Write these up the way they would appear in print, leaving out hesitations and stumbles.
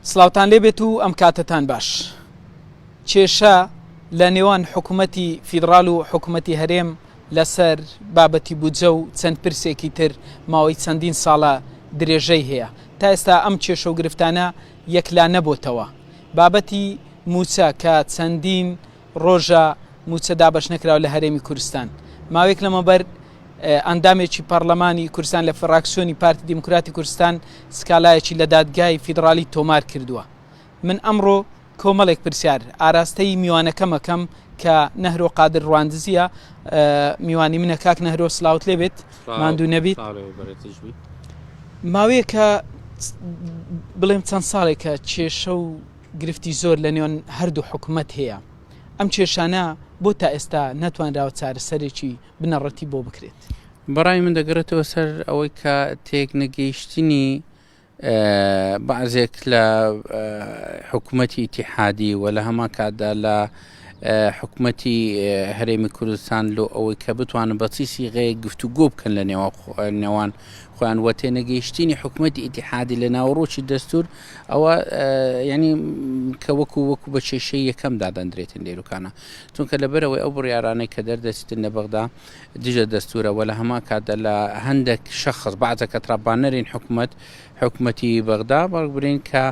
سڵاوتان لێبێت و ئەم کاتەتان باش. کێشە لە نێوان حکوومەتی فیدڕال و حکوومەتی هەرێم لەسەر بابەتی بودجە و چەند پرسێکی تر ماوەی چەندین ساڵە درێژەی هەیە. تا ئێستا ئەم کێشە و گرفتانە یەکلا نەبۆتەوە. بابەتی مووچە کە چەندین ڕۆژە مووچە دابەش نەکراوە لە هەرێمی کوردستان. ماوەیەک لەمەوبەر ئەندامێکی پەڕلەمانی کوردستان لە فراکسیۆنی پارتی دیموکراتی کوردستان سکاڵایەکی لە دادگای فیدڕالی تۆمار کردووە. من ئەمڕۆ کۆمەڵێک پرسیار ئاراستەی میوانەکەم ئەکەم کە نەهرۆ قادر ڕواندزیە میوانی منە کاک نەهرۆ سلااوت لێ بێت ماندوو نەبیت ماوەیەکە بڵێم چەند ساڵێکە کێشە و گرفتی زۆر لە نێوان هەردوو حکومەت هەیە ئەم کێشانە بۆ تا ئێستا نەتوانراوە چارەسەرێکی بنەڕەتی بۆ بکرێت؟ بەڕای من دەگەڕێتەوە سەر ئەوەی کە تێکنەگەیشتنی بەعزێک لە حکوومەتی ئیتیحادی و لە هەمان کاتدا لە حکوومەتی هەرێمی کوردستان لۆ ئەوەی کە بتوانن بە چی سیغەیەک گفتوگۆ بکەن لە نێوان خۆیان وە تێنەگەیشتنی حکوومەتی ئیتیحادی لە ناوەڕۆکی دەستور ئەوە ینی کە وەکو وەکو بە کێشەی یەکەم دادەندرێتن لێروکانە چونکە لەبەرەوەی ئەو بڕیارانەی کە دەردەچتن لە بەغدا دژە دەستورە وە لە هەمان کاتدا لە هەندێک شەخص بەعزە کەترا بانەرین حکومەت حکومەتی بەغدا بەڵک برین کە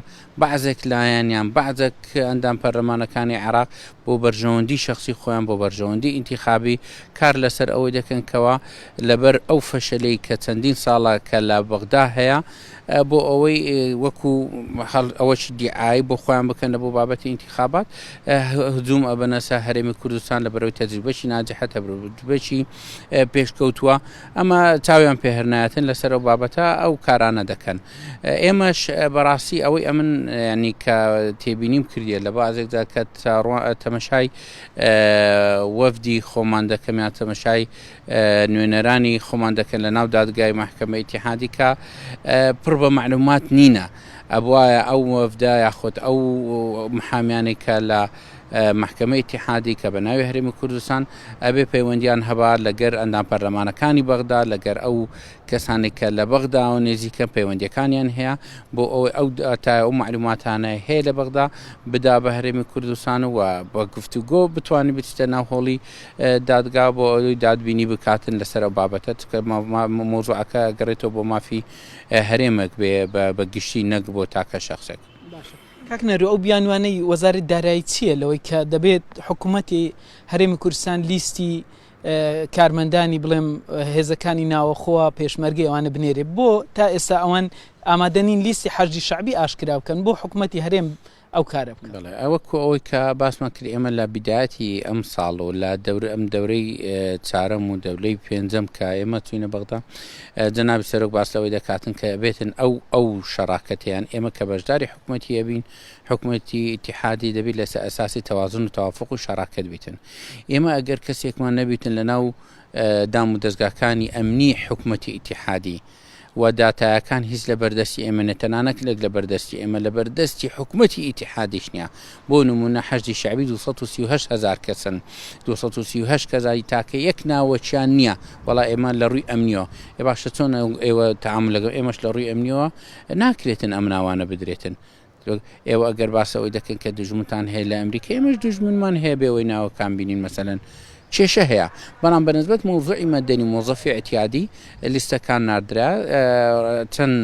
بەعزێک لایەن یان بەعزێک ئەندام پەرلەمانەکانی عێراق بۆ بەرژەوەندی شەخسی خۆیان بۆ بەرژەوەندی ئینتیخابی کار لەسەر ئەوەی دەکەن کەوا لەبەر ئەو فەشەلەی کە چەندین ساڵە کە لە بەغدا هەیە بۆ ئەوەی وەکو ئەوەش دیعایی بۆ خۆیان بکەن لە بۆ بابەتی ئینتیخابات هجوم ئەبەنە سەر هەرێمی کوردستان لە بەرەوەی تەجربەکی ناجحە تەجربەکی پێشکەوتووە ئەمە چاویان پێ هەرنایەتن لەسەر ئەو بابەتە ئەو کارانە دەکەن ئێمەش بەڕاستی ئەوەی ئەمن ینی کە تێبینیم کردیە لە بازێکدا کە تەمەشای وەفدی خۆمان دەکەم یان تەمەشای نوێنەرانی خۆمان دەکەن لە ناو دادگای مەحکەمە ئیتیحادی کە پڕ بە مەعلومات نینە ئەبوایە ئەو وەفدە یاخود ئەو محامیانەی کە لە مەحکەمە ئیتیحادی کە بە ناوی هەرێمی کوردستان ئەبێ پەیوەندیان هەبا لەگەر ئەندام پەرلەمانەکانی بەغدا لەگەر ئەو کەسانێک کە لە بەغداوە نێزیکە پەیوەندیەکانیان هەیە بۆ ئەوەی ئەو داتای ئەو مەعلوماتانە هەیە لە بەغدا بدا بە هەرێمی کوردستان و بە گفتوگۆ بتوانێت بچیتە ناو هۆڵی دادگا بۆ ئەوەی دادبینی بکاتن لەسەر ئەو بابەتە چونکە مەوزوعەکە گەڕێتەوە بۆ مافی هەرێمێک بێ بە گشتی نەک بۆ تاکە شەخسێک. باشە کاک نەرو ئەو بیانوانەی وەزارەتی دارایی چییە لەوەی کە دەبێت حکوومەتی هەرێمی کوردستان لیستی کارمەندانی بڵێم هێزەکانی ناوەخۆوە پێشمەرگەی ئەوانە بنێرێ بۆ تا ئێستا ئەوان ئامادە نین لیستی حەشدی شەعبی ئاشکرا بکەن بۆ حکوومەتی هەرێم ئەو کارە بکەن. بەڵێ وەکو ئەوەی کە باسمان کرد ئێمە لە بیدایەتی ئەم ساڵ و لە دەور ئەم دەورەی چارەم و دەولەی پێنجەم کە ئێمە چوینە بەغدا جەنابی سەرۆک باس لەوەی دەکاتن کە بێتن ئەو ئەو شەراکەتیان ئێمە کە بەشداری حکوومەتی ئەبین حکوومەتی ئیتیحادی دەبیت لەسەر ئەساسی تەوازن و تەوافق و شەراکەت بیتن ئێمە ئەگەر کەسێکمان نەبیتن لە ناو دام و دەزگاکانی ئەمنی حکوومەتی ئیتیحادی و داتایەکان هیچ لە بەردەستی ئێمە نیە تەنانەت لەک لە بەردەستی ئێمە لە بەردەستی حکومەتی ئیتیحادیش نیە بۆ نمونە حەشدی شەعبی 238 هەزار کەسن 238 کەزاری تاکە یەک ناوەکیان نییە وەڵا ئێمە لە ڕووی ئەمنیەوە ئێ باشە چۆن ئێوە تەعامول لەگەڵ ئێمەش لە ڕووی ئەمنیەوە ناکرێتن ئەم ناوانە بدرێتن ئێوە ئەگەر باس ئەوەی دەکەن کە دوژمنتان هەیە لە ئەمریکا ئێمەش دوژمنمان هەیە بێ ئەوەی ناوەکان بینین مەسەلەن کێشە هەیە بەڵام بە نسبەت مەوزوعی مەدەنی و مۆزەفی ئیعتیادی لیستەکان ناردرا چەند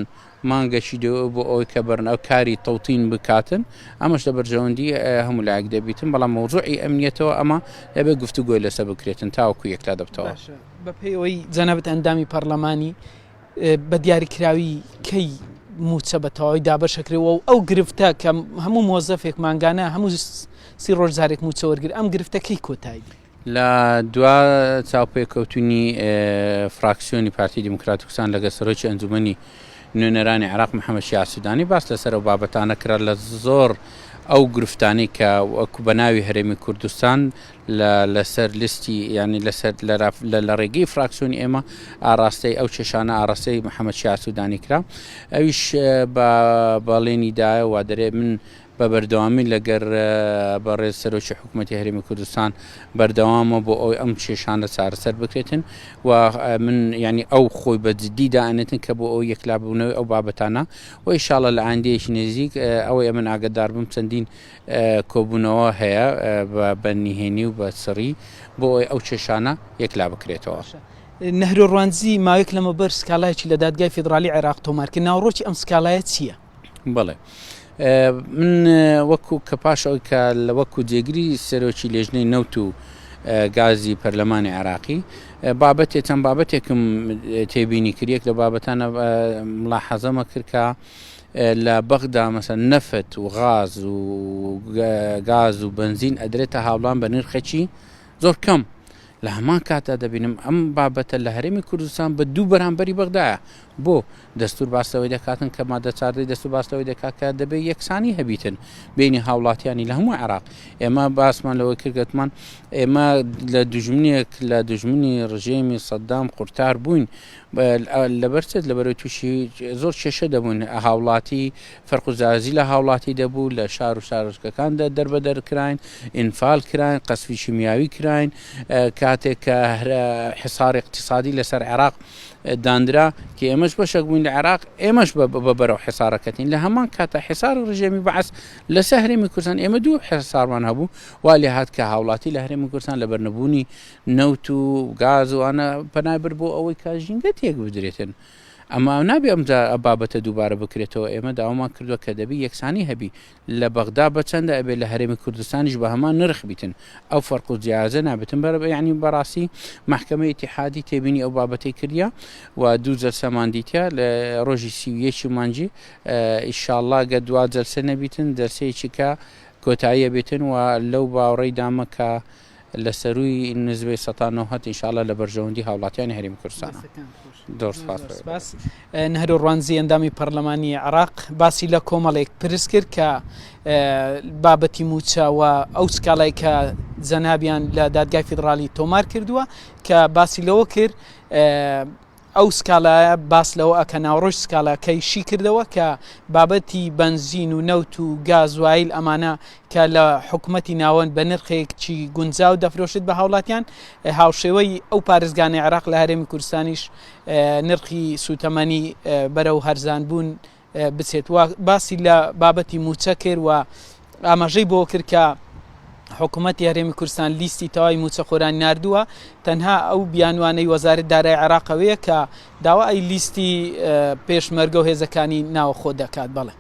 مانگەکی دو بۆ ئەوەی کە بەرن ئەو کاری تەوتین بکاتن ئەمەش لە بەرژەوەندی هەموو لایەک دەبیتن بەڵام مەوزوعی ئەمنیەتەوە ئەمە دەبێت گفتوگۆی لەسەر بکرێتن تاوەکو یەکلا دەبتەوە. باشە بەپێی ئەوەی جەنابت ئەندامی پەڕلەمانی بە دیاریکراوی کەی مووچە بە تەواوی دابەش ئەکرێ و ئەو گرفتە کە هەموو مۆزەفێک مانگانە هەموو سی ڕۆژ جارێک مووچە وەرگر ئەم گرفتە کەی کۆتایی دێ؟ لە دوا چاوپێکەوتنی فراکسیۆنی پارتی دیموکراتی کوردستان لەگەڵ سەرۆکی ئەنجومەنی نوێنەرانی عێراق محەمەد شیاع سودانی باس لەسەر ئەو بابەتانە کرا لە زۆر ئەو گرفتانەی کە وەکو بە ناوی هەرێمی کوردستان لە لەسەر لیستی یانی لەسەر لە لە ڕێگەی فراکسیۆنی ئێمە ئاراستەی ئەو کێشانە ئاراستەی محەممەد شیاع سوودانی کرا ئەویش بە بەڵێنی دایە و دەرێ من بە بەردەوامی لەگەر بەڕێز سەرۆکی حکوومەتی هەرێمی کوردستان بەردەوامە بۆ ئەوی ئەم کێشانە چارەسەر بکرێتن و من ینی ئەو خۆی بە جدی دانێتن کە بۆ ئەو یەکلابوونەوەی ئەو بابەتانە و ئیشاڵە لە ئایندەیەکی نزیک ئەوەی ئەمن ئاگدار بم چەندین کۆبوونەوە هەیە بە نهێنی و بە سڕی بۆ ئەوەی ئەو کێشانە یەکلا بکرێتەوە. نەهرۆ ڕواندزی ماوەیەک لەمەوبەر سکاڵایەکی لە دادگای فیدڕالی عێراق تۆمار کرد، ناوەڕۆکی ئەم سکاڵایە چییە؟ بەڵێ من وەکو کە پاش ئەوەی کە لە وەکو جێگری سەرۆکی لێژنەی نەوت و گازی پەرلەمانی عێراقی بابەتێ چەند بابەتێکم تێبینی کرد یەک لە بابەتانە ملاحەزەمە کرد کە لە بەغدا مەسەن نەفت و غاز و گاز و بنزین ئەدرێتە هاوڵان بە نرخێکی زۆر کەم لە هەمان کاتدا دەبینم ئەم بابەتە لە هەرێمی کوردستان بە دوو بەرامبەری بەغدایە بۆ دەستور باس لەوەی دەکاتن کە مادە چاردەی دەستور باس لەوەی دەکات کە دەبێت یەکسانی هەبیتن بینی هاوڵاتیانی لە هەموو عێراق ئێمە باسمان لەوەی کرد گەتمان ئێمە لە دوژمنێک لە دوژمنی ڕژێمی سەدام قورتار بووین لەبەر چێت لەبەرەوەی تووشی زۆر کێشە دەبوون هاوڵاتی فەرق و جیاوازی لە هاوڵاتی دەبوو لە شار و شارۆچکەکاندا دەربەدەر کراین ئینفال کراین قەسفی شیمیاوی کراین کاتێک کە حسار اقتصادی لەسەر عێراق دانرا کە ئێمەش بەشێک بووین لە عێراق ئێمەش بە بەرەو حسارەکەتین لە هەمان کاتە حسار ڕژێمی بەعس لەسەر هەرێمی کوردستان ئێمە دوو حسارمان هەبوو وا لێ هات کە هاوڵاتی لە هەرێمی کوردستان لەبەر نەبوونی نەوت و گاز و ئەوانە پەنای برد بۆ ئەوەی کە ژینگە تێک بدرێتن ئەمە نابێ ئەم بابەتە دووبارە بکرێتەوە ئێمە داوامان کردووە کە دەبی یەکسانی هەبی لە بەغدا بە چەندە ئەبێ لە هەرێمی کوردستانیش بە هەمان نرخ بیتن ئەو فەرق و جیازە نابێتن بەرە یعنی بەڕاستی محکمە ئیتیحادی تێبینی ئەو بابەتەی کردیا و دوو جەلسەمان دیتە لە ڕۆژی 31 مانجی ئیشاڵڵا گە دوا جەلسە نەبیتن جەلسەیەکی کە کۆتاییە بێتن و لەو باوەڕەی دامە کە لە سەرووی نزبەی سەتا نۆهەت ان شاء اللە لە بەرژەوەندی هاوڵاتیانی هەرێمی کوردستانە. زۆر سپاس. سپاس. نەهرۆ ڕواندزی ئەندامی پەرلەمانی عێراق باسی لە کۆمەڵێک پرس کرد کە بابەتی مووچە و ئەو سکاڵای کە جەنابیان لە دادگای فیدراڵی تۆمار کردووە کە باسی لەوە کرد ئەو سکاڵایە باس لەوە ئەکا ناوەڕۆکی سکاڵاکەی شی کردەوە کە بابەتی بەنزین و نەوت و گازوایل ئەمانە کە لە حکومەتی ناوەند بە نرخێکی گونجاو دەفرۆشێت بە هاوڵاتیان هاوشێوەی ئەو پارێزگانەی عێراق لە هەرێمی کوردستانیش نرخی سوتەمەنی بەرەو هەرزان بوون بچێت و باسی لە بابەتی مووچە کرد و ئاماژەی بۆ کرد کە حکوومەتی هەرێمی کوردستان لیستی تەواوی مووچەخۆرانی ناردووە تەنها ئەو بیانوانەی وەزارەت دارای عێراقەوەیە کە داوای لیستی پێشمەرگە و هێزەکانی ناوەخۆ دەکات بەڵێ.